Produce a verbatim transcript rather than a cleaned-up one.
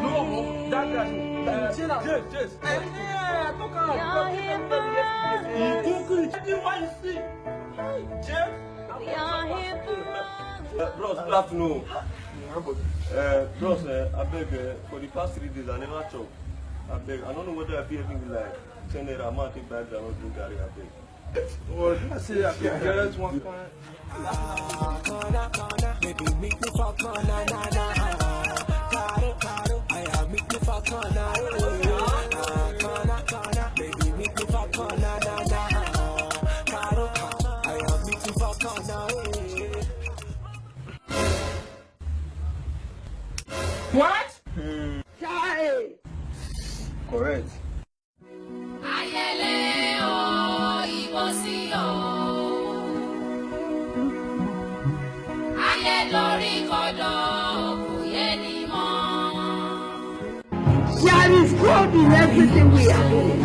No, that guy. James, James. Eh, I talk am. He cook it. Why you see? James. Uh, bros, good afternoon. Uh, bros, uh, I beg, uh, for the past three days I never chop. I beg, I don't know whether I feel anything like ten naira amount take buy groundnut drink garri, I beg. Oh, I say I can get one kind. Baby, meet me for corner, na, na. Caro, caro, I am meet me for corner. Ah, corner, corner, baby, meet me for corner, na, na. Caro, I am meet me for corner. What? Hmm. Chai! Correct. Ayẹlẹ o, ìbò sí o. Ayé lórí kodò, kò yé ni mọ́. There is God in everything we are doing.